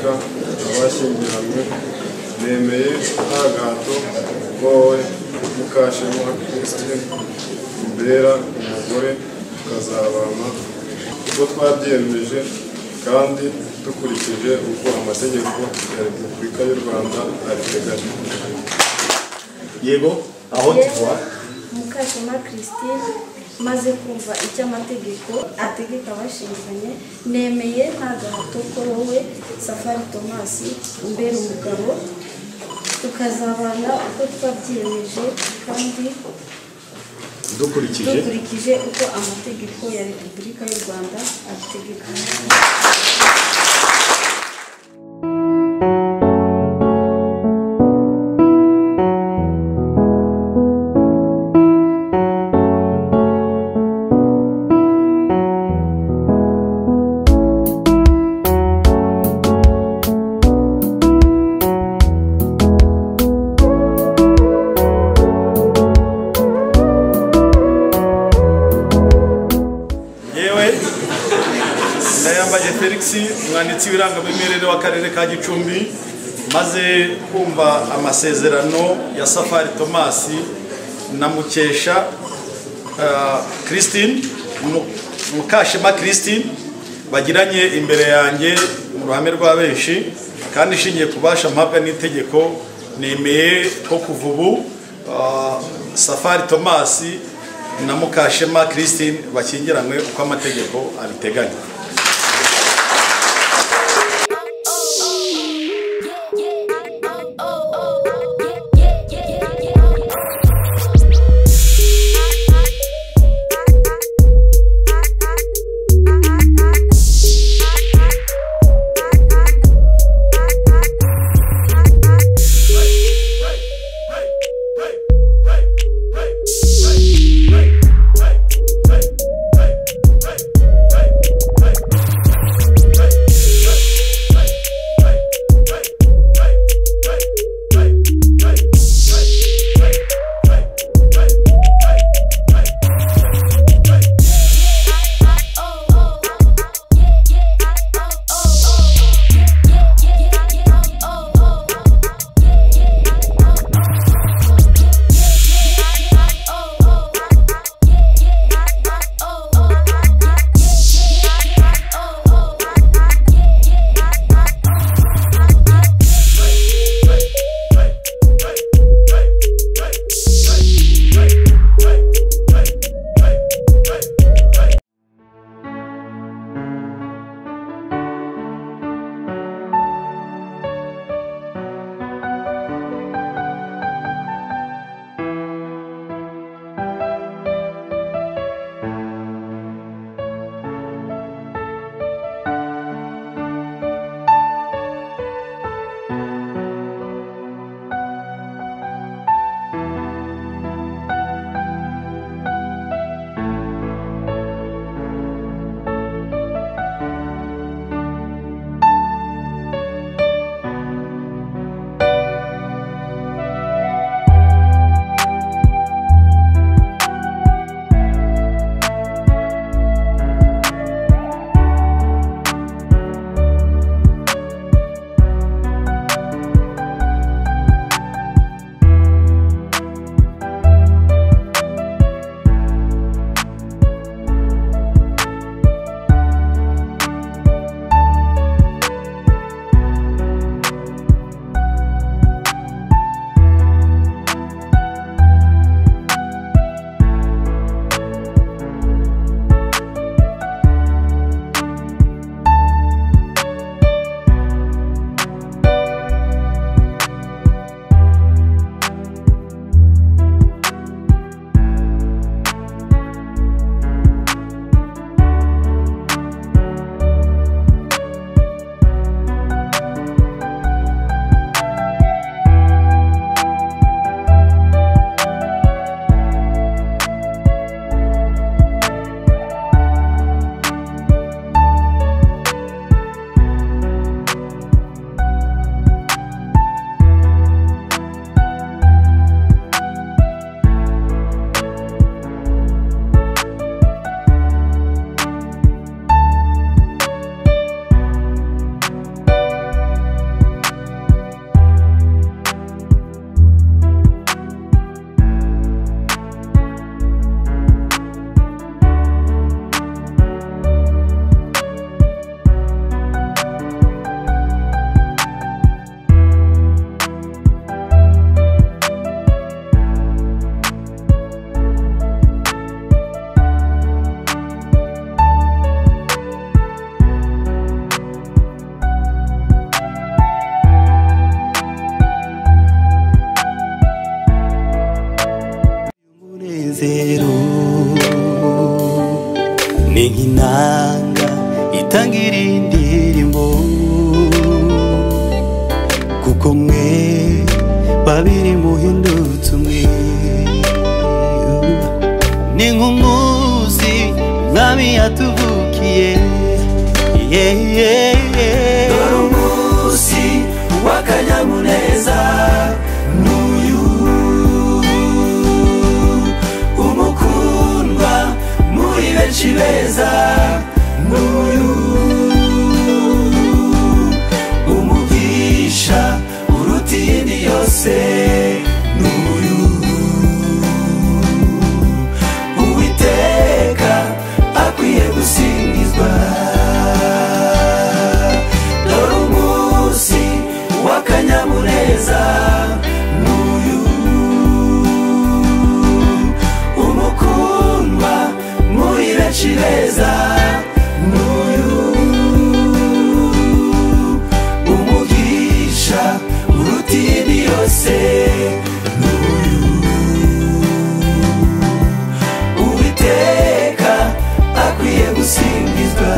ategeka abashyingiranywe, nemeye nta gahato ko wowe Mukashema Christine umbera umugore tukazabana uko twabyiyemeje kandi dukurikije uko amategeko ya Repubulika y'u Rwanda abiteganya. Yego, aho tuva. Mukashema Christine, maze kumva icyo amategeko ategeka abashyingiranywe, nemeye nta gahato ko wowe Safari Thomas umbera umugabo tukazabana uko twabyiyemeje kandi dukurikije uko amategeko ya Repubulika y'u Rwanda abitegeka. Ndayambaje Felix, umwanditsi w'irangamimerere w'akarere ka Gicumbi, maze kumva amasezerano ya Safari Thomas na Mukesha Christine, Mukashema Christine bagiranye imbere yanjye mu ruhame rwa benshi, kandi ishingiye kubasha mpabwa n'itegeko, nemeye ko kuva ubu Safari Thomas na Mukashema Christine bakingiranywe uko amategeko abiteganya. Hey! Kuko mwe babiri muhindutse umwe. Ni nk'umunsi Mwami yatuvukiye. Dore umunsi w'akanyamuneza n'uyu, umukundwa muri benshi beza n'uyu, umugisha uruta iyindi yose n'uyu, Uwiteka akwiye gusingizwa. Dore umunsi w'akanyamuneza n'uyu, umukundwa muri benshi beza n'uyu, umugisha uruta iyindi yose n'uyu, Uwiteka akwiye gusingizwa.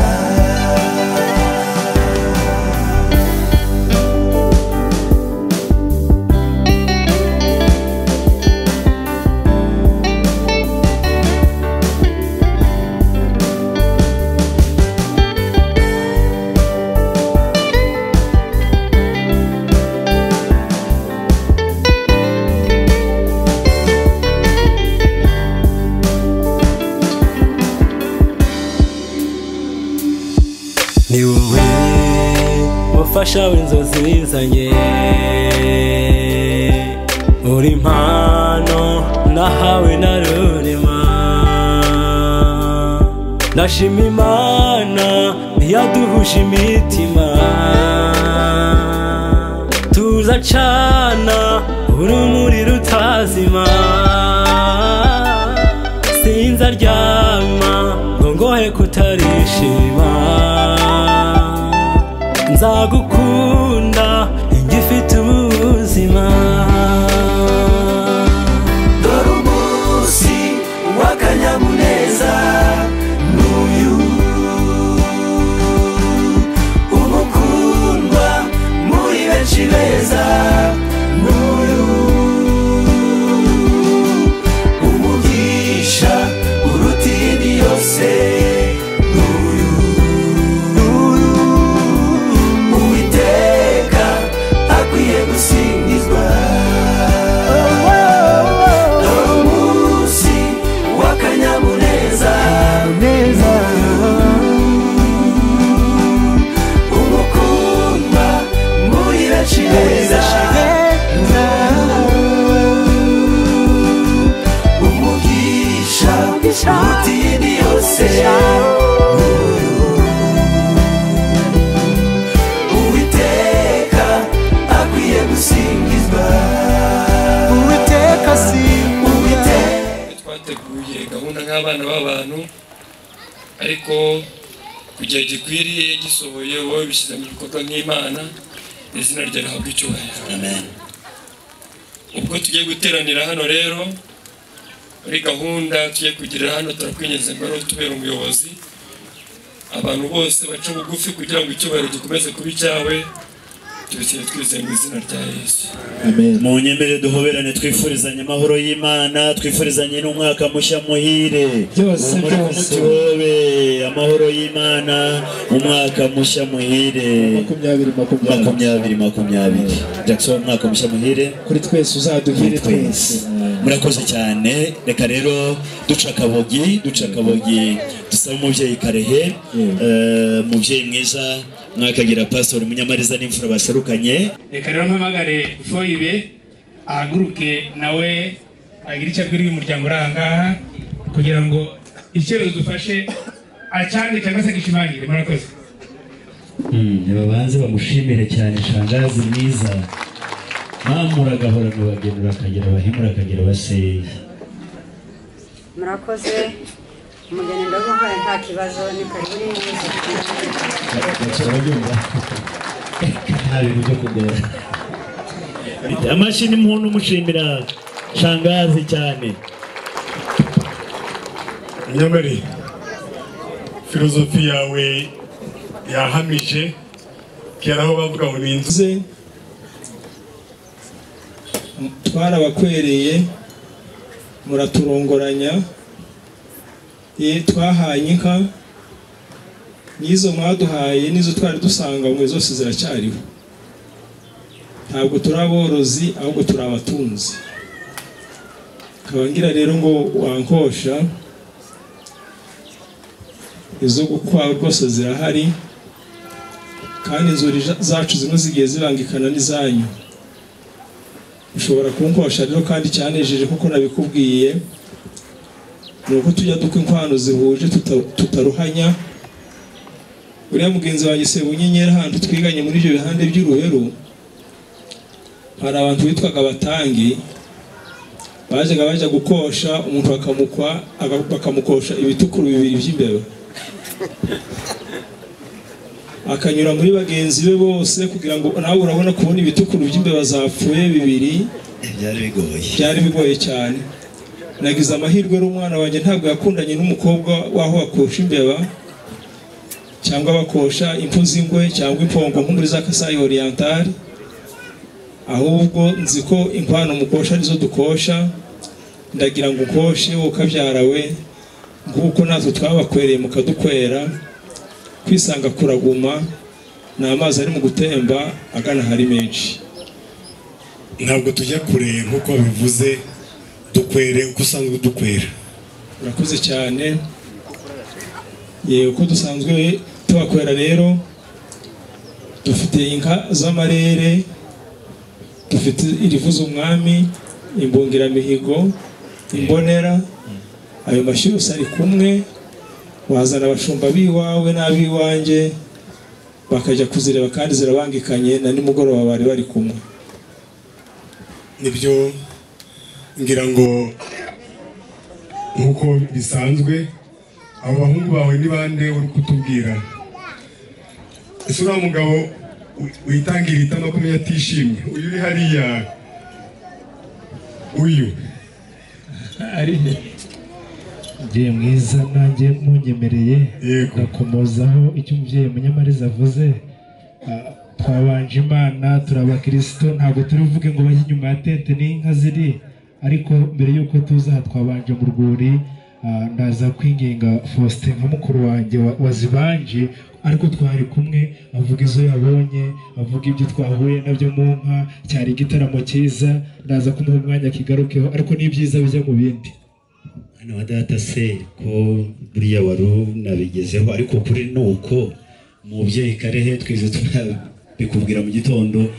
Ni wowe mufasha w'inzozi zanjye, uri impano nahawe na Rurema. Ndashima Imana ntiyaduhuje imitima, tuzacana urumuri rutazima. Sinzaryama ngo ngohe kutarishima, nzagukunda ngifite ubuzima. Dore umunsi w'akanyamuneza n'uyu, umukundwa muri benshi beza n'uyu, umugisha uruta iyindi yose n'uyu, Uwiteka akwiye gusingizwa. Dore umunsi w'akanyamuneza umukundwa muri benshi beza, umugisha uruta iyindi yose, Uwiteka akwiye gusingizwa. Uwiteka singizwa. Twateguye gahunda nk'abana b'abantu, ariko ku gihe gikwiriye gisohoye wowe bishyize mu bikorwa nk'Imana, izina ryawe rihabwe icyubahiro. Amen. Ubwo tugiye guteranira hano rero muri gahunda tugiye kugirira hano, turakwinginze ngo tubere umuyobozi, abantu bose bace bugufi kugira ngo icyubahiro gikomeze kuba icyawe. Tubisabye twizeye mu izina rya Yesu. Amen. Munyemere duhoberane, twifurizanye amahoro y'Imana, twifurizanye n'umwaka mushya muhire. Byose byose wowe amahoro y'Imana, umwaka mushya muhire 20 20. Jackson, umwaka mushya muhire kuri twese, uzaduhire twese. Murakoze cyane. Reka rero duca akabogi dusaba umubyeyi Karehe, umubyeyi mwiza mwakagira pastor Munyamariza n'imfura baserukanye. Reka rero mpamagare Foibe ahaguruke nawe agira icyo abwira uyu muryango uri aha ngaha, kugira ngo icyemezo dufashe acange cyangwa se gishimangire. Murakoze. Babanze bamushimire cyane, shangazi mwiza. Mamura agahorana bagenura akagera bahimura akagera baseye. Murakoze. Umugeni ndaguhaye nta kibazo, ni karibu ni mwiza. Nta bintu byo kugora. Amashyi n'impundu mushimira shangazi cyane. Nyamari, filozofi yawe yahamije kera aho bavuga ngo ni inzu. Twarabakwereye muraturongoranya, twahaye inka n'izo mwaduhaye n'izo twari dusanganywe zose ziracyariho. Ntabwo turi aborozi ahubwo turi abatunzi. Ngira rero ngo wankosha izo gukwa rwose zirahari, kandi inzuri zacu zimwe zigiye zibangikana n'izanyu. Ushobora kunkosha rero, kandi cyanejeje kuko nabikubwiye ni uko tujya dukwa inkwano zihuje tutaruhanya. Uriya mugenzi wanjye Sebunyenyeri ahantu twiganye muri ibyo bihande by'Uruheru, hari abantu bitwaga abatangi bajyaga bajya gukosha umuntu bakamukwa bakamukosha ibitukuru bibiri by'imbeba, akanyura muri bagenzi be bose kugira ngo nawe urabona kubona ibitukuru by'imbeba zapfuye bibiri byari bigoye cyane. Nagize amahirwe ari umwana wanjye ntabwo yakundanye n'umukobwa waho bakosha imbeba cyangwa bakosha impu z'ingwe cyangwa impongo nko muri za Kasai Oriental, ahubwo nzi ko inkwano mukosha arizo dukosha. Ndagira ngo ukoshe ukabyara we nk'uko natwe twabakwereye mukadukwera. Kwisanga kuraguma ni amazi ari mu gutemba agana hari menshi. Ntabwo tujya kure nk'uko bivuze, dukwere uko usanzwe dukwera. Urakoze cyane. Yewe uko dusanzwe tubakwera rero, dufite inka z'amarere, dufite irivuza umwami, imbungiramihigo, imbonera. Ayo mashyi yose ari kumwe. Wazana abashumba b'iwawe n'ab'iwanjye bakajya kuzireba, kandi zirabangikanye na nimugoroba bari bari kumwe. Nibyo ngira ngo nkuko bisanzwe abo bahungu bawe ni bande uri kutubwira? Ese uriya mugabo witangira itama kumenya atishimye, uyu uri hariya, uyu ari he? Umubyeyi mwiza nanjye munyemereye ndakomozaho icyo umubyeyi Munyamariza avuze. Twabanje Imana, turi abakirisito, ntabwo turi buvuge ngo bajye inyuma ya tente n'inka ziri, ariko mbere y'uko tuza twabanje mu rwuri. Ndaza kwinginga Faustin nka mukuru wanjye wazibanje, ariko twari kumwe, avuga izo yabonye, avuga ibyo twahuye nabyo mu nka. Cyari igitaramo cyiza, ndaza kumuha umwanya kigarukeho, ariko n'ibyiza bijya mu bindi. Hano wa data se ko buriya wari unabigezeho, ariko kuri nuko umubyeyi Karehe twize tunabikubwira mu gitondo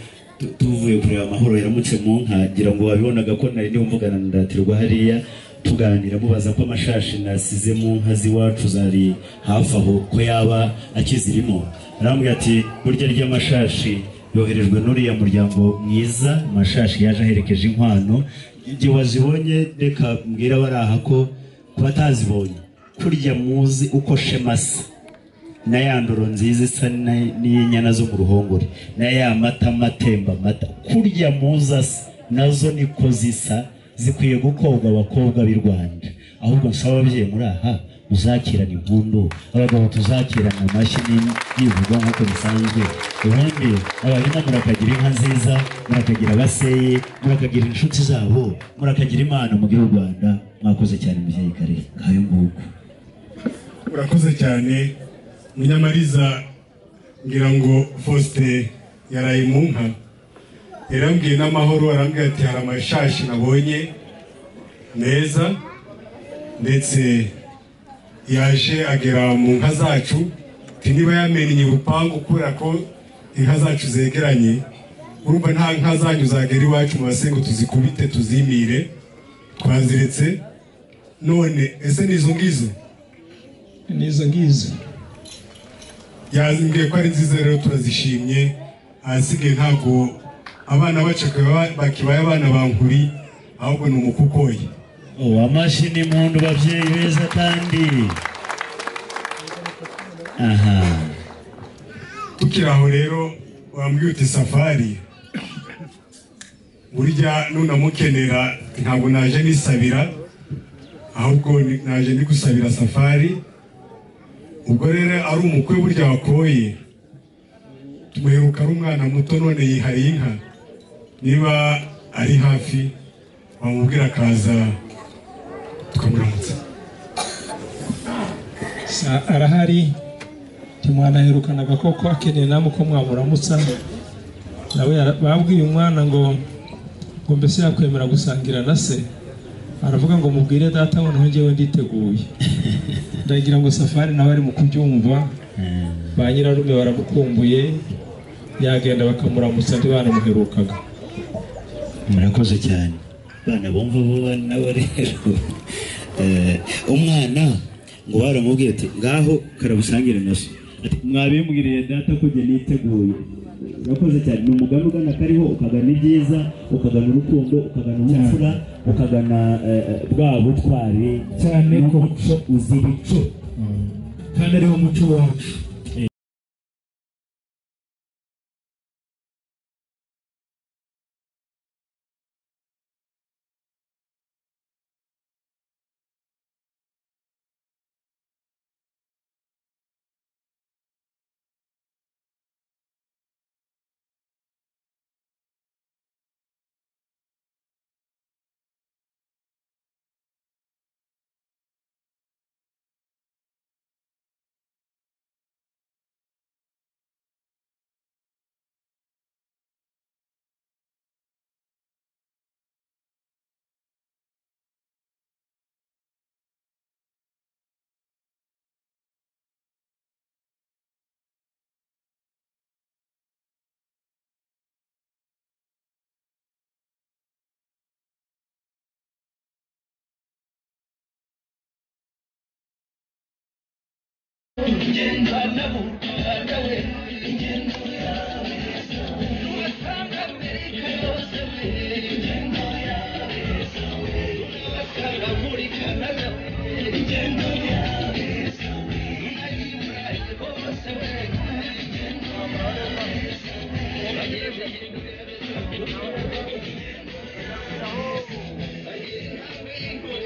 tuvuye kureba Amahoro yaramutse mu nka, ngira ngo wabibonaga ko nari ndimvugana na Ndatirwa hariya tuganira, mubaza ko amashashi nasize mu nka z'iwacu zari hafi aho ko yaba akizirimo. Arambwira ati burya ry'amashashi yoherejwe n'uriya muryango mwiza, amashashi yaje aherekeje inkwano. Igihe wazibonye reka mbwira baraha ko kubatazibonye kurya muzi uko Shema asa na ya ndoro nziza isa n'inyana zo mu ruhongore na ya mata matemba mata, kurya muzi asa nazo niko zisa, zikwiye gukobwa abakobwa b'i Rwanda. Ahubwo nsaba ababyeyi muri aha muzakirana impundu, abagabo tuzakirana amashyi n'ibivugwa nk'uko bisanzwe. Ubundi abahima murakagira inka nziza, murakagira abaseye, murakagira inshuti zabo, murakagira Imana mugire u Rwanda. Mwakoze cyane mubyeyi Karehe kayo nguko. Urakoze cyane Munyamariza. Ngira ngo Faustin yaraye mu nka, yarambwiye n'amahoro, arambwira ati hari amashashi nabonye meza, ndetse yaje agera mu nka zacu, niba yamennye urupangu kubera ko inka zacu zegeranye, urumva nta nka zanyu zagera iwacu mu basengo tuzikubite tuzimire, twaziretse. None ese nizo ngizo? Nizo ngizo. Yazimbwiye ko ari nziza rero turazishimye. Ahasigaye ntabwo abana bacu bakibaye abana bankuri, ahubwo ni umukukoyi. Amashyi n'impundu babyeyi beza kandi. Aha tukiri aho rero wambwiye uti Safari burya nunamukenera ntabwo naje nisabira, ahubwo naje ndi gusabira Safari. Ubwo rero ari umukwe burya wakoye, tumuheruka ari umwana muto none yihariye inka. Niba ari hafi, wamubwira akaza tukamuramutsa. Arahari, ntimwanaherukanaga koko, akeneye namwe ko mwamuramutsa. Nawe babwiye umwana ngo mbese yakwemera gusangira na se, aravuga ngo mubwire data ngo naho njyewe nditeguye. Ndagira ngo Safari nawe ari mu kubyumva, ba nyirarume baramukumbuye, yagenda bakamuramutsa ntibanamuherukaga. Murakoze cyane bana bumva vuba nabo rero. Umwana ngo baramubwiye ati ngaho karabusangire na so, ati mwabimbwiriye data ko jye niteguye. Urakoze cyane, ni umugani ugana kariho, ukagana ibyiza, ukagana urukundo, ukagana ubupfura, ukagana bwa butwari cyane ko uzi ibico kandi ariwo muco wacu.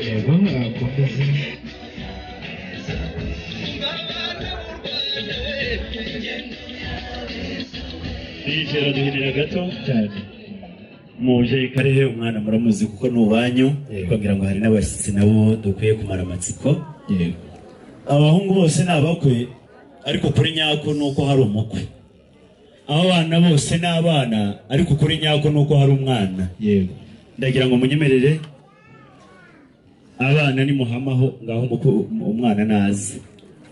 Yego, akomeze. Bijero duhinira gato cyane. Mubyeyi Karehe umwana muramuzi kuko ni uwanyu, kugira ngo hari n'abashyitsi nabo dukwiye kumara amatsiko. Yego. Abahungu bose ni abakwe, ariko kuri nyako nuko hari umukwe. Abana bose ni abana, ariko kuri nyako nuko hari umwana. Yego. Ndagira ngo munyemerere abana ni muhamaho ngaho umwana naze.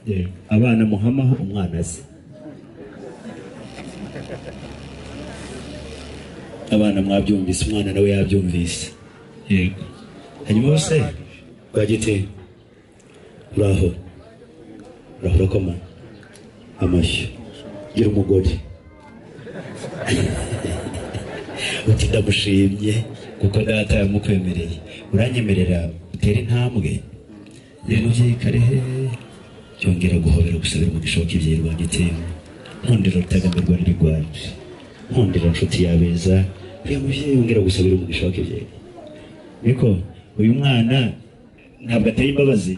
Yego. Abana muhamaho umwana aze. Abana mwabyumvise, umwana nawe yabyumvise. Yego. Hanyuma bose Rwagiti uraho uraho urakoma amashyi, gira umugore uti ndamushimye kuko data yamukwemereye, uranyemerera utere intambwe. Rero mubyeyi Karehe byongera guhobera gusabira umugisha w'ikibyeyi Rwagiti, nkundira rutagamirwa n'irigwaje, nkundira nshuti yabeza, uriya mubyeyi yongera gusabira umugisha w'ikibyeyi. Niko uyu mwana ntabwo ateye imbabazi.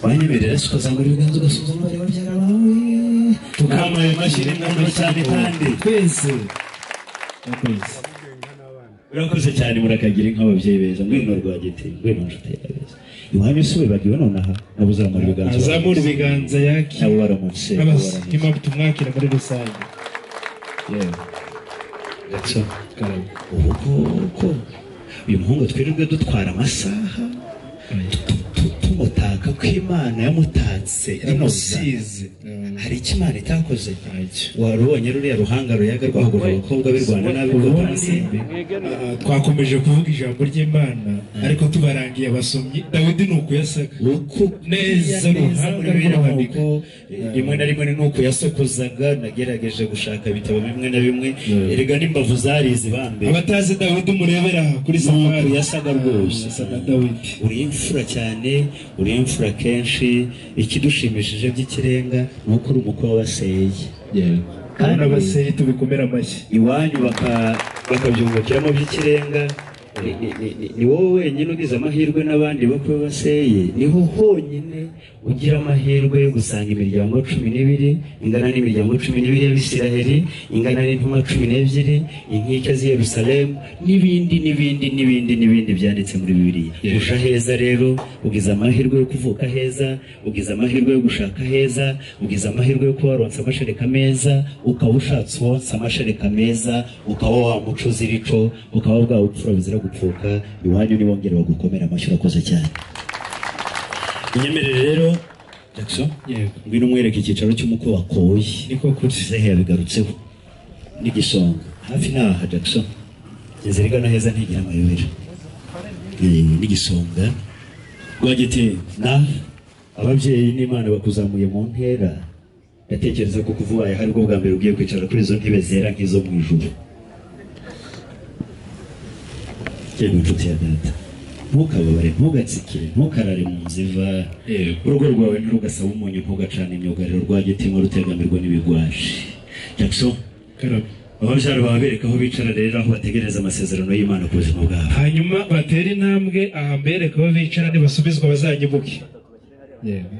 Wanyemerera se ukazamura ibiganza ugasuhuza n'abari babyara bawe, tukamaye amashyi n'impundu cyane kandi twese. Urakoze cyane, murakagira inka ababyeyi beza. Ngwino Rwagiti, ngwino nshuti yabeza. Iwanyu si wibagiwe nonaha, nabo uzamura ibiganza. Azamura ibiganza yaki. Nabo baramutse. Impamvu tumwakira muri rusange. Yewe. Gatso, ubu koko uyu muhungu twirirwe dutwara amasaha tumutaka ko Imana yamutatse yamusize. Hari icyo Imana itakoze. Warubonye ruriya ruhanga ruyaga rwahuguje abakobwa b'i Rwanda n'ab'i. Twakomeje kuvuga ijambo ry'Imana ariko tubarangiye abasomyi. Dawidi ni uko yasaga neza, ruhanga rw'abandika rimwe na rimwe ni uko yasokozaga. Nagerageje gushaka ibitabo bimwe na bimwe, erega n'imbavu zarize bambe. Abatazi Dawidi murebera kuri Safari, yasaga rwose. Uri imfura cyane, uri imfura kenshi. Ikidushimishije by'ikirenga ni uko uri umukwe w'abaseye. Kandi abaseye tubikomera amashyi iwanyu bakabyungukiramo by'ikirenga. Ni wowe wenyine ugize amahirwe n'abandi bakwe baseye, niho honyine ugira amahirwe yo gusanga imiryango 12 ingana n'imiryango 12 y'Abisiraheli, ingana n'intumwa 12, inkike z'i Yerusalemu n'ibindi n'ibindi n'ibindi n'ibindi byanditse muri Bibiliya. Uja heza rero, ugize amahirwe yo kuvuka heza, ugize amahirwe yo gushaka heza, ugize amahirwe yo kuba waronse amashereka meza, ukaba ushatse uwonsa amashereka meza, ukaba wa muco uzira ico, ukaba bwa bupfura buzira gupfuka, iwanyu nibongere bagukomera amashyi. Urakoze cyane. Unyemerere rero Jackson, ngwino umwereke icyicaro cy'umukwe wakoye. Niko kuri zehe yabigarutseho n'igisonga hafi n'aha Jackson, inzira igana heza ntigira amayobera. N'igisonga Rwagiti na ababyeyi n'Imana bakuzamuye mu ntera. Ndatekereza ko kuva ubaye hari bwo bwa mbere ugiye kwicara kuri izo ntebe zera nk'izo mu ijuru. Yego inshuti ya data, ntukababare, ntugatsikire, ntukarare mu nziva. Urugo rwawe ntirugasaba umunyu, ntugacana imyugariro. Rwagitimwa rutegamirwa n'ibigwaje. Jackson, ababyara babereka aho bicara rero, aho bategereza amasezerano y'Imana ku buzima bwabo. Hanyuma batera intambwe aha mbereka aho bicara, nibasubizwa bazanyibuke. Yego.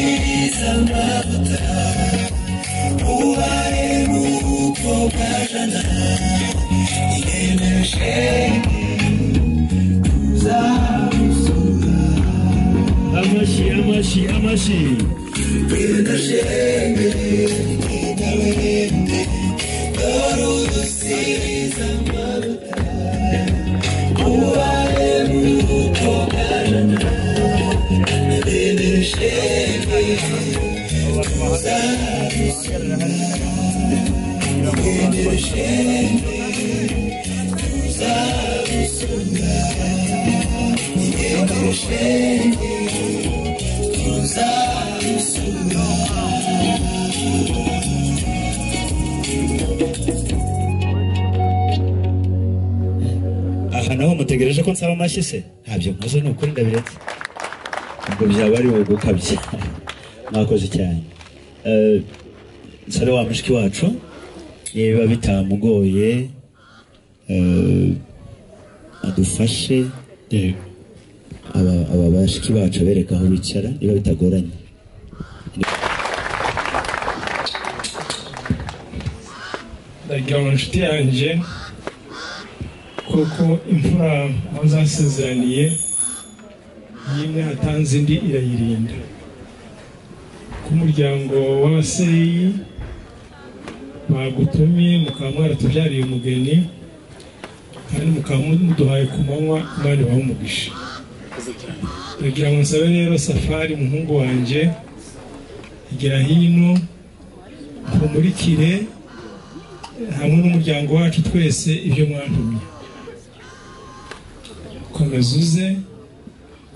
Urusiza amavuta ubaye mu bwa jana inemeshe tuzabisura. Amashyi amashyi amashyi. Shenge genda wende dore urusiza amavuta ubaye mu bwa jana inemeshe tuzabisura. Aha naho mutegereje ko nsaba amashyi se? Ntabyo nkoze ni ukuri ndabiretse. Ubwo byaba ari ugukabya. Mwakoze cyane. Nsabe wa mushiki wacu niba bitamugoye adufashe aba bashiki bacu abereka aho bicara niba bitagoranye. Ndagira ngo inshuti yanjye kuko imfura aho zasezeraniye yimwe hatanze indi irayirinda. Ku muryango w'abaseyi bagutumye mukaba mwaratubyariye umugeni kandi mukaba muduhaye ku manywa, Imana ibahe umugisha. Ndagira ngo nsabe rero Safari muhungu wanjye igera hino nkumurikire hamwe n'umuryango wacu twese ibyo mwantumye. Komeza uze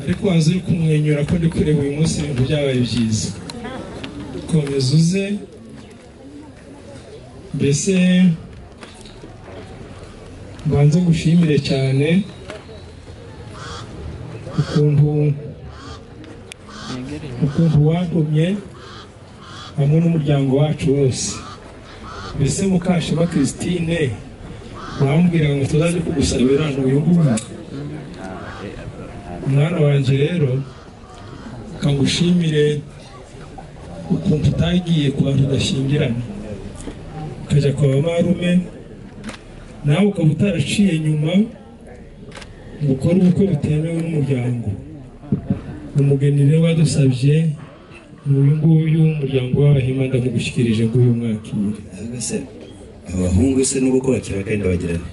ariko waza uri kumwenyura ko ndi kureba uyu munsi ibintu byabaye byiza. Komeza uze mbese mbanze ngushimire cyane ukuntu wantumye hamwe n'umuryango wacu wose. Mbese Mukashema Christine wambwira ngo tuzajye kugusabira uyu nguyu mwana wanjye rero kangushimire ukuntu utagiye ku bantu udashyingirana ukajya kwa marume nawe ukaba utaraciye nyuma ngo ukore ubukwe butemewe n'umuryango. Umugeni rero wadusabye ni uyu nguyu w'umuryango w'Abahima, ndamugushyikirije ngo uyu mwakire. Abahungu se n'ubwo bakira kandi bagirana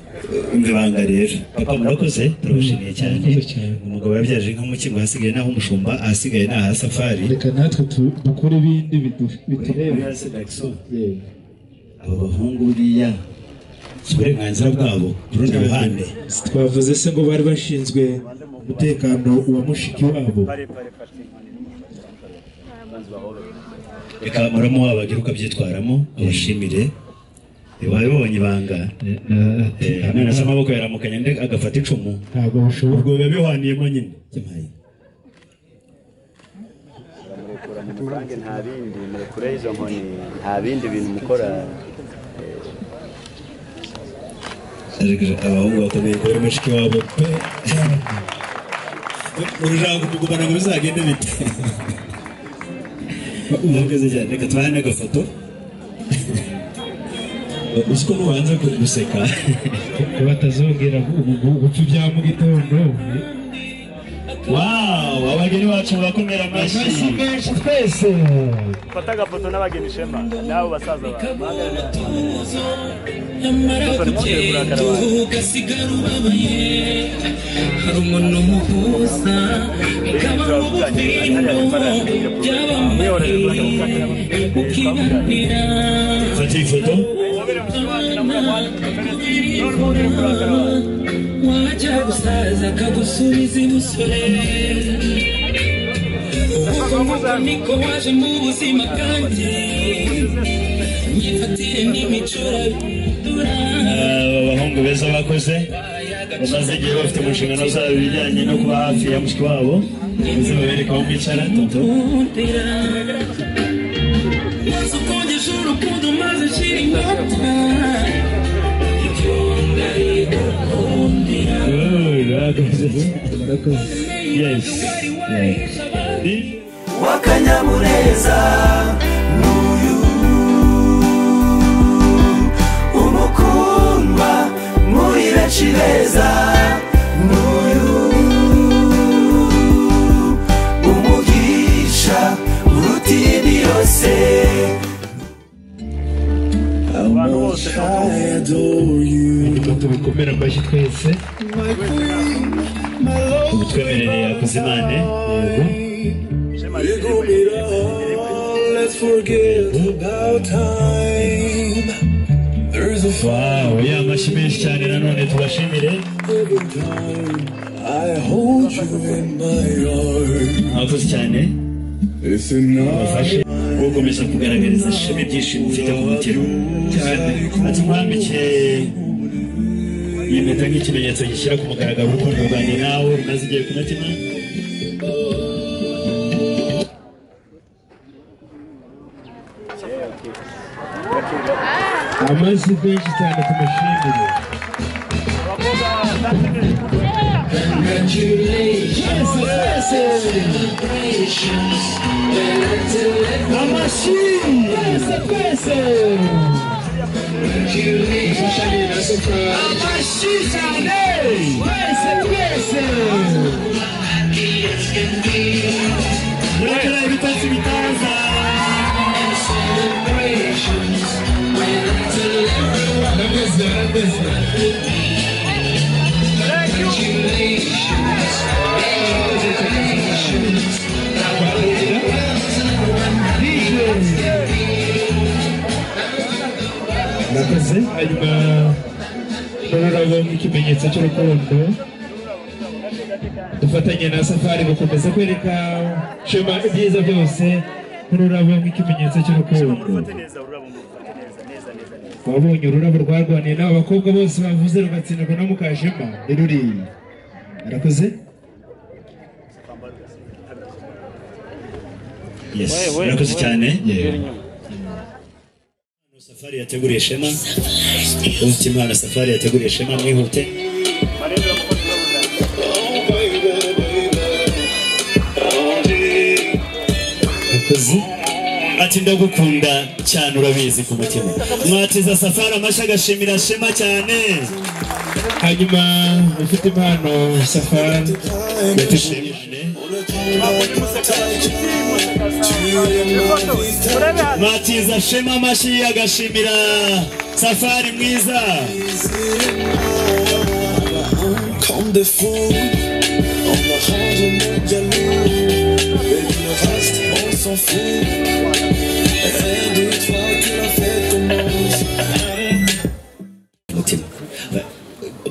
ibanga rero. Papa murakoze, turabashimiye cyane. Umugabo yabyaje inka mu kingo, hasigaye naho umushumba, ahasigaye naha Safari. Reka natwe dukore ibindi biturebe. Aba bahungu buriya si uburenganzira bwabo ku rundi ruhande. Twavuze se ngo bari bashinzwe umutekano wa mushiki wabo. Reka muramu wabo agire uko abyitwaramo, abashimire. Wabibonye ibanga none se amaboko yaramukanye nde agafata icumu? Ntabwo bishoboka. Ubwo biba bihwaniyemo nyine. Murange nta bindi murekure izo nkoni, nta bindi bintu mukora. Abahungu bakomeye kubera mushiki wabo pe. Urashaka kumugumana ngo bizagende bite? Murakoze cyane, reka tubahane agafoto. Uzi ko nubanza guseka ko batazongera gupfa ibya mu gitondo. Wow, abageni bacu bakomera amashyi menshi twese. Fata agafoto n'abageni Shema n'abo basaza bawe. Ugasigara ubabaye hari umuntu muhuza bikaba nk'ubufindo by'abamahiri ukibanira. Fata ifoto. Wajya gusaza akagusubiza imusore. Uko nguko niko waje mu buzima bwanjye, imyifatire n'imico urabindura. Aba bahungu beza bakoze bamaze igihe bafite mu nshingano zabo ibijyanye no kuba hafi ya mushiki wabo, ndetse babereka aho mwicara. Toto urukundo maze nshira inyota ibyo ndarigukundira. Yes. w'akanyamuneza n'uyu umukundwa muri benshi beza n'uyu umugisha uruta iyindi yose. Tubikomere amashyi twese. Ubutwemerere Hakuzimana. Yego. Wow, ya amashyi menshi cyane nanone tubashimire. Mwakoze cyane. Bafashe gukomeza kugaragariza Shema ibyishimo ufite ku mutima cyane. Ati nkwambike iyi mpeta nk'ikimenyetso gishyira ku mugaragaro urukundo rwanjye nawe rumaze igihe ku mutima. Amashyi menshi cyane tumushimire. Amashyi twese twese. Amashyi cyane twese twese. Murekera ibitotsi bitaza. Murakoze. Hanyuma n'ururabo nk'ikimenyetso cy'urukundo dufatanye na Safari gukomeza kwereka Shema ibyiza byose n'ururabo nk'ikimenyetso cy'urukundo. Wabonye ururabo rwarwaniye n'aba bakobwa bose bavuze rugatsindirwa na Mukashema ni ruriya. Arakoze. Yes, murakoze cyane. Safari yateguriye Shema. Ufite impano Safari yateguriye Shema, mwihute. Murakoze. Ati ndagukunda cyane urabizi ku mutima. Mwatiza Safari amashyi agashimira Shema cyane. Hanyuma ufite impano Safari yateguriye. Mwatiza Shema amashyi agashimira Safari mwiza. Comme des fous, on va rendre nos jaloux. Baby, le reste, on s'en fout. Réveille-toi que la fête commence. Mutima.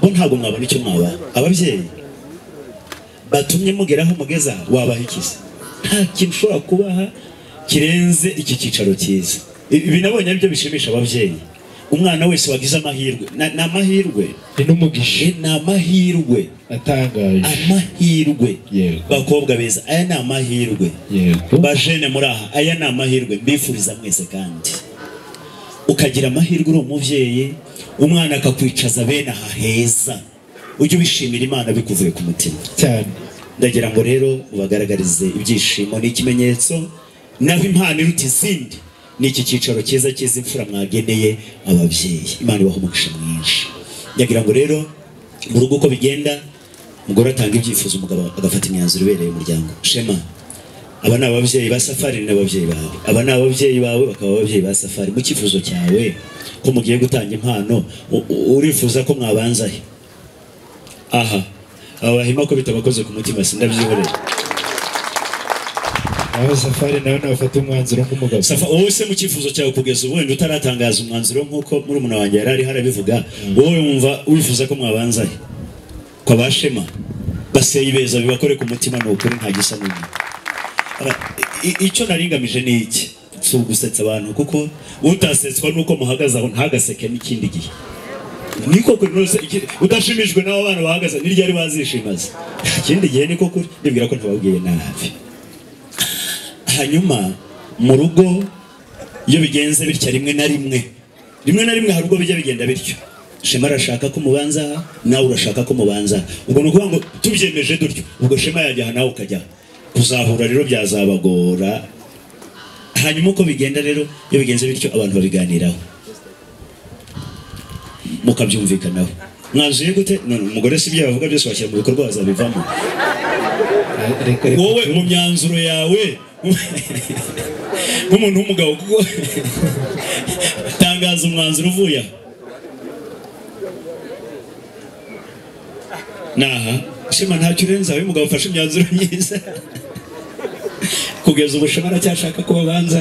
Bo ntabwo mwabona icyo mwaba. Ababyeyi batumye mugeraho mugeza wabaha ikiza. Nta kintu ushobora kubaha kirenze iki cyicaro cyiza. Ibi nabonye aribyo bishimisha ababyeyi. Umwana wese wagize amahirwe, ni amahirwe, ni n'umugisha, ni amahirwe atangaje, amahirwe. Bakobwa beza, aya ni amahirwe. Bajene muri aha, aya ni amahirwe mbifuriza mwese. Kandi ukagira amahirwe uri umubyeyi, umwana akakwicaza bene aha heza, ujye ubishimira Imana bikuvuye ku mutima cyane. Ndagira ngo rero ubagaragarize ibyishimo, ni ikimenyetso naho impano iruta izindi ni iki cyicaro cyiza cyiza imfura mwageneye ababyeyi. Imana ibaha umugisha mwinshi. Ndagira ngo rero mu rugo uko bigenda, umugore atanga ibyifuzo, umugabo agafata imyanzuro ibereye umuryango. Shema, aba ni ababyeyi ba Safari n'ababyeyi bawe, aba ni ababyeyi bawe bakaba ababyeyi ba Safari. Mu cyifuzo cyawe ko mugiye gutanga impano, urifuza ko mwabanza he? Aha abahima ko bitabakoze ku mutima sindabyihorera. Aho Safari nawe nafata umwanzuro nk'umugabo. Wowe se mu cyifuzo cyawe kugeza ubu wenda utaratangaza umwanzuro nk'uko murumuna wanjye yari ariho arabivuga, wowe wumva wifuza ko mwabanza he? Kwa ba Shema baseye beza bibakore ku mutima, ni ukuri nta gisa n'ubu. Icyo naringamije ni iki? Si ugusetsa abantu, kuko utasetswa nuko muhagaze aho ntagaseke n'ikindi gihe. Niko kuri nose udashimishwe n'abo bana bahagaze ni ryari bazishimaza. Ikindi gihe niko kuri ndibwira ko ntababwiye nabi. Hanyuma mu rugo iyo bigenze bitya rimwe na rimwe hari ubwo bijya bigenda bityo. Shema arashaka ko mubanza, nawe urashaka ko mubanza. Ubwo ni ukuvuga ngo tubyemeje dutyo, ubwo Shema yajya nawe ukajya. Kuzahura rero byazabagora. Hanyuma uko bigenda rero, iyo bigenze bityo abantu babiganiraho mukabyumvikanaho. Mwazuye gute? None umugore si ibyo bavuga byose washyira mu bikorwa wazabivamo. Wowe mu myanzuro yawe nk'umuntu w'umugabo, kuko tangaza umwanzuro uvuye aha. Naha Shema ntacyo urenza, uyu mugabo afashe imyanzuro myiza. Kugeza ubu Shema aracyashaka ko babanza.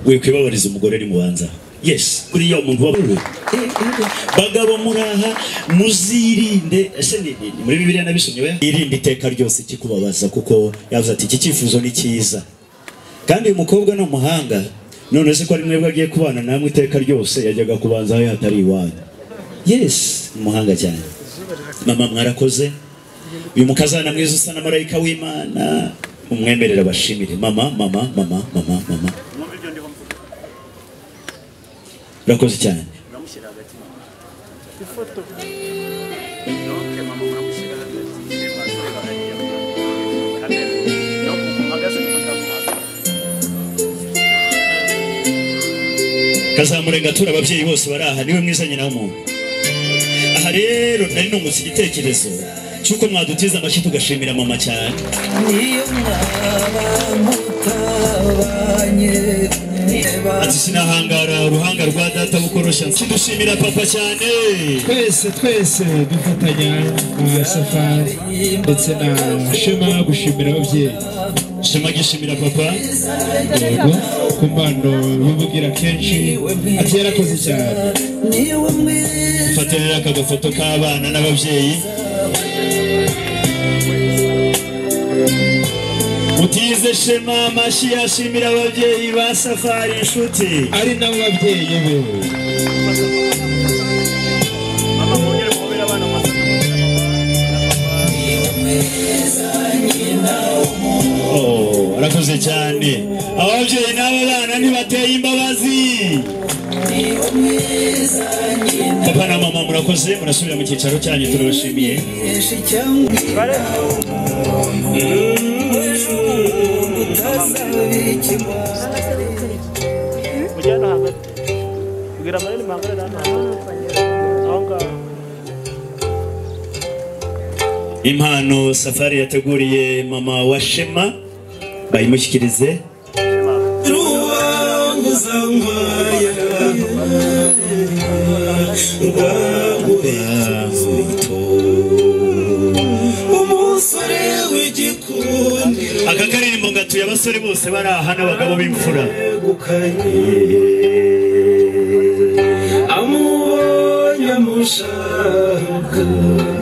Wikwibabariza umugore ni mubanza. Yes, kuriya umuntu waburiwe. Bagabo muraha muzirinde. Ese ni muri Bibiliya nabisomye we? Irinde iteka ryose kikubabaza, kuko yavuze ati iki cyifuzo ni cyiza. Kandi uyu mukobwa ni umuhanga. None se ko ari mwebwe agiye kubana namwe iteka ryose, yajyaga kubanza aho hatari iwanyu. Yes, umuhanga cyane. Mama mwarakoze. Uyu mukazana mwiza usa na marayika w'Imana, umwemerera bashimire. Mama, mama, mama, mama, mama. Urakoze cyane. Kazamurenga tura ababyeyi bose baraha, niwe mwiza nyina w'umuntu. Aha rero nari nungutse igitekerezo cy'uko mwadutiza amashyi tugashimira mama cyane. Ati sinahangara uruhanga rwa data bukoroshya, dushimira papa cyane. Twese twese dufatanya na Safari ndetse na Shema gushimira ababyeyi. Shema gishimira papa yego ku mpano bivugira kenshi, ati yarakoze cyane. Faterera aka gafoto k'abana n'ababyeyi. Mutize Shema amashyi yashimira ababyeyi ba Safari inshuti, ari nabo babyeyi be. Oh, arakoze cyane. Ababyeyi n'abo bana ntibateye imbabazi. Papa na mama murakoze, murasubira mu cyicaro cyanyu, turabashimiye. Impano Safari yateguriye mama wa Shema bayimushyikirize. Aka karirimbo gatuye abasore bose bari aha n'abagabo b'imfura.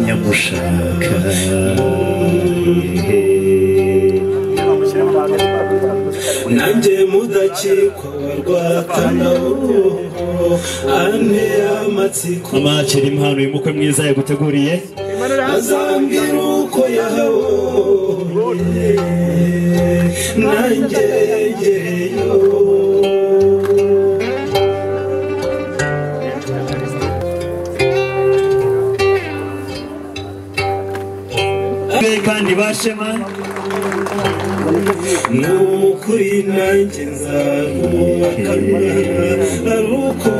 Nyamushaka nanjye mudakikwa rwatanaho ane amatsiko. Mama akira impano y'umukwe mwiza yaguteguriye, azambwira uko yahabonye nanjye ngeyo. Kandi bashema nukuri nanjye nzarwubaka aruko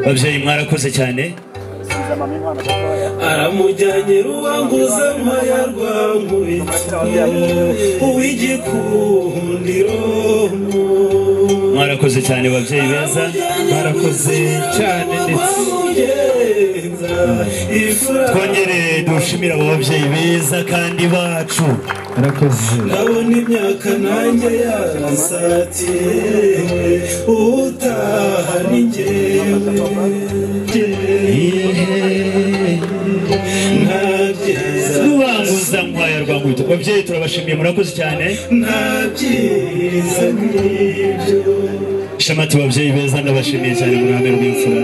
Babyeyi mwarakoze cyane. Aramujyanye rubanguza nkwaya rwa nkubito uw'igikundiro. Mwarakoze cyane babyeyi beza, mwarakoze cyane ndetse twongere dushimira abo babyeyi beza kandi bacu. Murakoze. Ndabona imyaka nanjye yarasatiye utaha ni njyewe nta byiza rubanguza nkwaya rwa nkubito. Babyeyi turabashimiye, murakoze cyane. Nta byiza nk'ibyo. Shema ati babyeyi beza ndabashimiye cyane mu ruhame rw'imfura.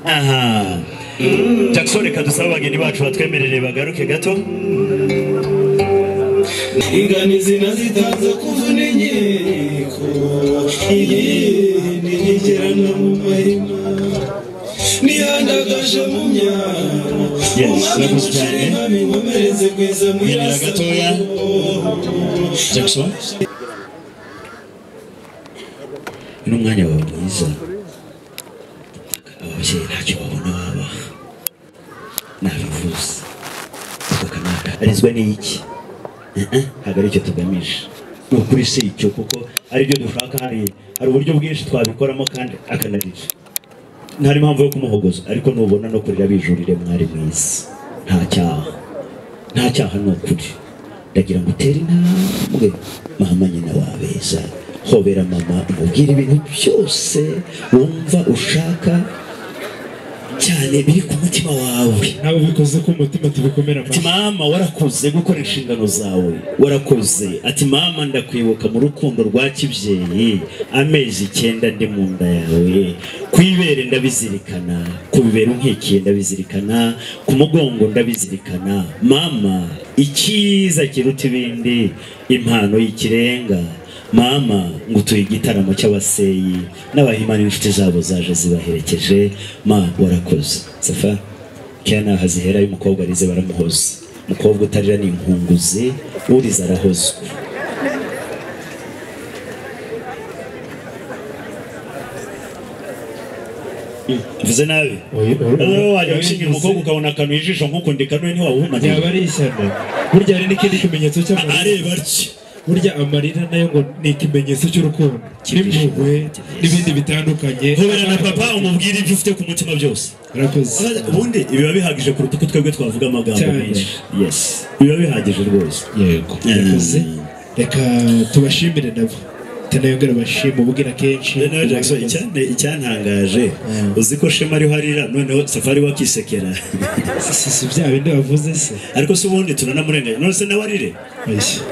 Aha Jackson, reka dusabe abageni bacu batwemerere bagaruke gato. Ingani zinazitanze kuvuna inkiko iyindi ntigerana mu mahima nihandagaje mu myaro. Yes, urakoze cyane. Inkomereze gwiza Nyemera gatoya Jackson, ni umwanya wawe mwiza. Ababyeyi ntacyo babona wabaha, nabivuze tukakanaka arizwa n'iki? Ntabwo ari icyo tugamije, ni ukuri si icyo, kuko aribyo dushaka. Hari uburyo bwinshi twabikoramo kandi akanarira, ntari impamvu yo kumuhogoza, ariko nubona no kurira bijurire mwari mwiza, nta cyaha, nta cyaha, ni ukuri. Ndagira ngo utere intambwe mama nyina wabeza, hobera mama, umubwire ibintu byose wumva ushaka cyane biri ku mutima wawe. Ntabwo bikoze ku mutima tubikomera. Ati mama warakoze gukora inshingano zawe, warakoze. Ati mama ndakwibuka mu rukundo rwa kibyeyi, amezi 9 ndi mu nda yawe, kwibere ndabizirikana, ku bibero unkikiye ndabizirikana, ku mugongo ndabizirikana. Mama icyiza kiruta ibindi, impano y'ikirenga. Mama ngutuye igitaramo cy'abaseyi n'abahimana inshuti zabo zaje zibaherekeje. Ma warakoze. Safa kena hazihera y'umukobwa arize baramuhoza, umukobwa utarira ni inkunguzi, uriza arahozwa. Mvuze nabi? Wajya gushingira umukobwa ukabona akantu ijisho nk'uko ndikanuye ntiwawuhumanya, byaba ari ishyano. Burya hari n'ikindi kimenyetso cy'amarira, areba atya. Burya amarira nayo ngo ni ikimenyetso cy'urukundo n'impuhwe n'ibindi bitandukanye. Hobera na papa umubwire ibyo ufite ku mutima byose. Urakoze. Ubundi biba bihagije kuruta uko twebwe twavuga amagambo menshi. Yes, biba bihagije rwose. Yego, urakoze. Reka tubashimire nabo, tunayongera bashima ubwira kenshi. Noneho Jackson, icyantangaje uzi ko Shema ariho arira, noneho Safari wakisekera. Si bya bindi bavuze se? Ariko se ubundi turanamurenganya, none se nawe arire?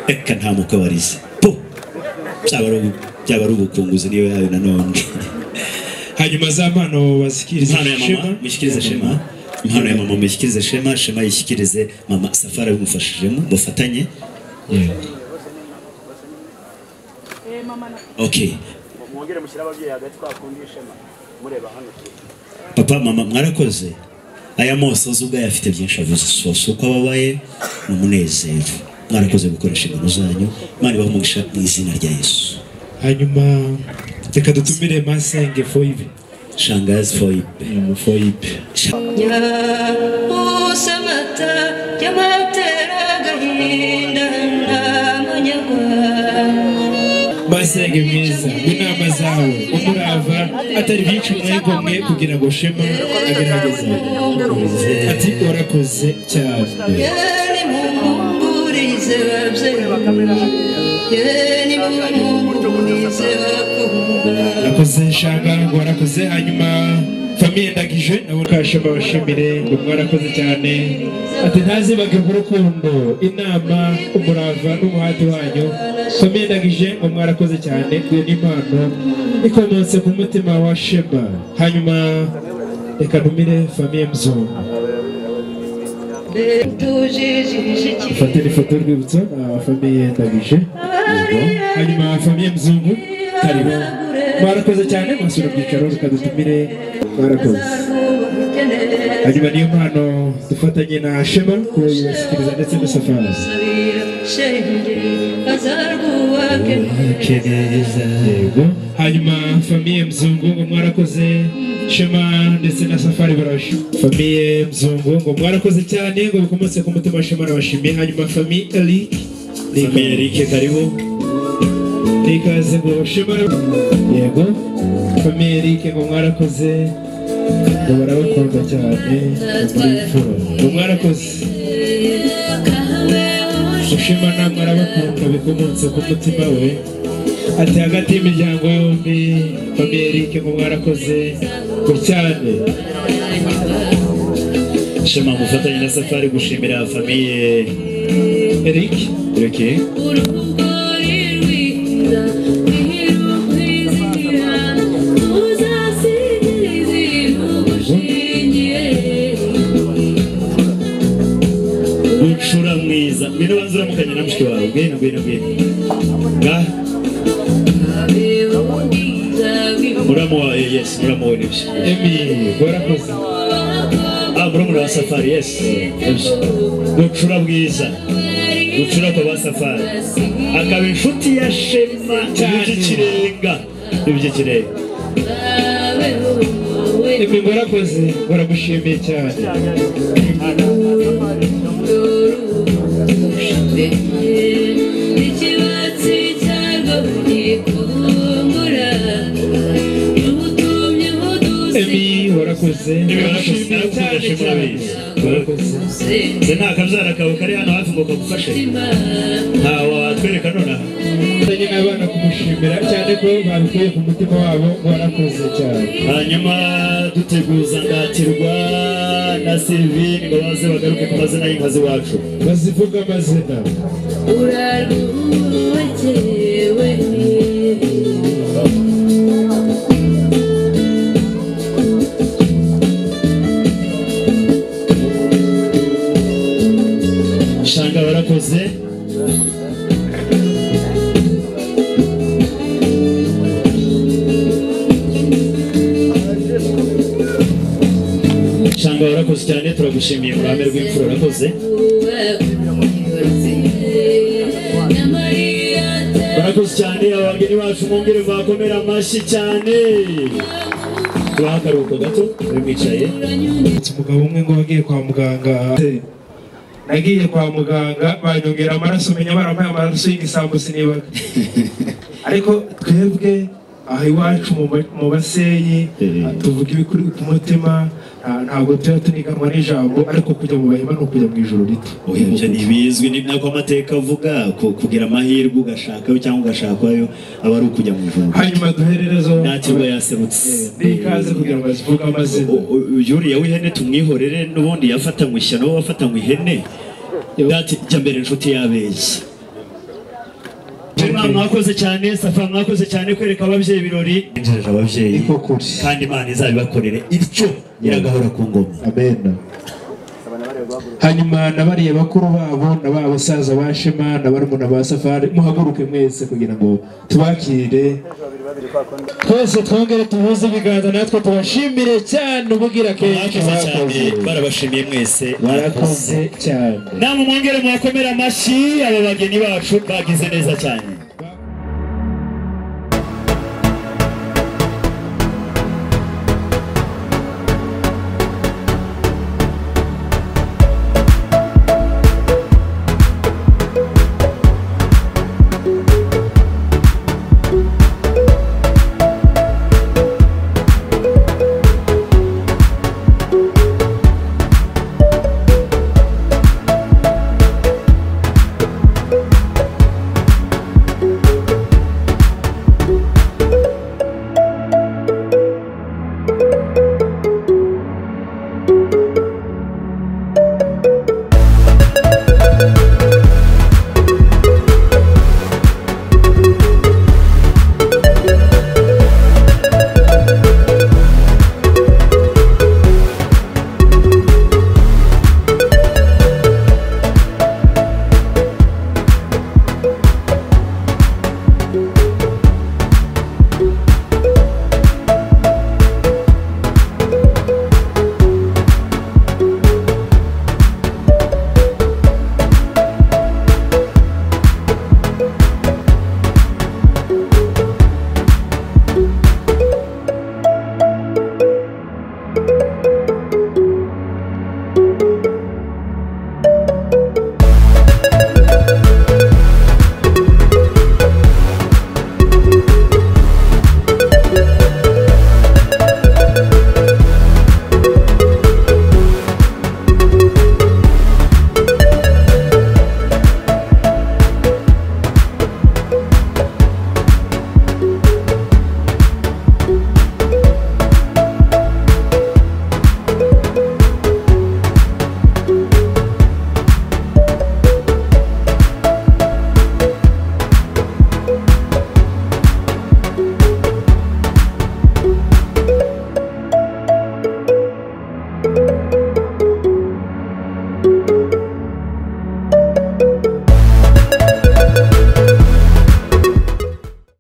Reka nta mukwe warize po, byaba ari ubukunguzi niyo yayo nanone. Hanyuma za mpano bazikirize Shema, mushyikirize Shema impano ya mama, mushyikirize Shema, Shema yishyikirize mama. Safari abimufashijemo bafatanye. Okay. Mwongere mushyira ababyeyi hagati twakundisha mureba hano. Papa mama mwarakoze. Aya mosozi ubwo afite byinshi avuze, so uko ababaye ni umunezero. Mwarakoze gukora inshingano zanyu, Imana ibahe umugisha mu izina rya Yesu. Hanyuma reka dutumire Masenge Foibe, Shangazi Foibe, Foibe. Masenge mwiza, inama zawe, umurava atari byinshi mwigomwe kugira ngo Shema agerageze. Ati warakoze cyane. Warakoze Shanga, ngo warakoze. Hanyuma famille Ndagije nabo kashema bashimire ngo mwarakoze cyane. Ati ntazibagirwe urukundo, inama, umurava n'umuhati wanyu. Famille Ndagije ngo mwarakoze cyane, iyo ni impano ikomotse ku mutima wa Shema. Hanyuma reka ntumire famille Mzungu fatira ifoto y'urwibutso na famille Ndagije. Hanyuma famille Mzungu karibu, mwarakoze cyane, mwasura ibyicaro reka dutumire, mwarakoze. Hanyuma niyo mpano dufatanye na Shema kuyibashyikiriza ndetse na Safari. Yego. Hanyuma famille Mzungu ngo mwarakoze, Shema ndetse na Safari barabashimiye. Famille Mzungu ngo mwarakoze cyane, ngo bikomotse ku mutima Shema arabashimiye. Hanyuma famille Eric, famille Eric karibu, nikaze ngo Shema. Yego, famille Eric ngo mwarakoze, ngo barabakunda cyane, ngo mwarakoze. Shema namwe arabakunda bikomotse ku mutima we. Ati hagati y'imiryango yombi famille Eric ngo mwarakoze ngo cyane. Shema mufatanye na Safari gushimira famille Eric. Eric. Bucura mwiza, ngwino banza uramukanye na mushiki wawe, ngwino ngwino ngwino. Nga muramu wa, yes, muramu we nibyo. Emi warakoze. Murumuna wa Safari, yes, nibyo. Bucura bwiza, Bucura kwa ba Safari, akaba inshuti ya Shema by'ikirenga, by'ikirenga. Emi warakoze, waragushimiye cyane. Emi warakoze, warakoze cyane. Se nta kabyara kawe kari hano hafi ngo kagufashe, ntawe watwereka nonaha. Nzanye n'abana kumushimira cyane ko babikuye ku mutima wabo, warakoze cyane. Hanyuma duteguza Ndatirwa na Sylvine ngo baze bagaruke ku mazina y'inka z'iwacu, bazivuga amazina. Shanga warakoze. Shanga warakoze cyane, turagushimiye mu ruhame rw'imfura, warakoze. Barakoze cyane abageni bacu, mwongere bakomera amashyi cyane. Tubaha akaruhuko gato, muri mwicaye. Umugabo umwe ngo wagiye kwa muganga, nagiye kwa muganga banyongera amaraso, menya barampaye amaraso y'igisambo sinibaga. Ariko twebwe aha iwacu mu Basenyi tuvuga ibikuri ku mutima, ntabwo tuba tuniganwa n'ijambo, ariko kujya mu Bahima ni ukujya mu ijuru rito. Oya, ibyo ntibizwi, ni nako amateka avuga ko kugira amahirwe ugashakayo cyangwa ugashakwayo aba ari ukujya mu ijuru. Hanyuma duhererezo Ndatirwa yaserutse n'ikaze kugira ngo bazivuge amazina. Yuriya w'ihene tumwihorere, n'ubundi yafatanywe ishyano, wafatanywe ihene. Dati jya mbere inshuti y'abeza. Mwakoze cyane Safa, mwakoze cyane kwereka ababyeyi ibirori. Injirira ababyeyi kandi Imana izabibakorere ityo, iragahora ku ngoma. Amen. Hanyuma nabariye bakuru babo na ba basaza ba Shema na barumuna ba Safari, muhaguruke mwese kugira ngo tubakire twese, twongere tuhuze ibiganza natwe tubashimire cyane ubugira kenshi. Cyane barabashimiye mwese, barakoze cyane. Namwe mwongere mwakomera amashyi aba bageni bacu bagize neza cyane.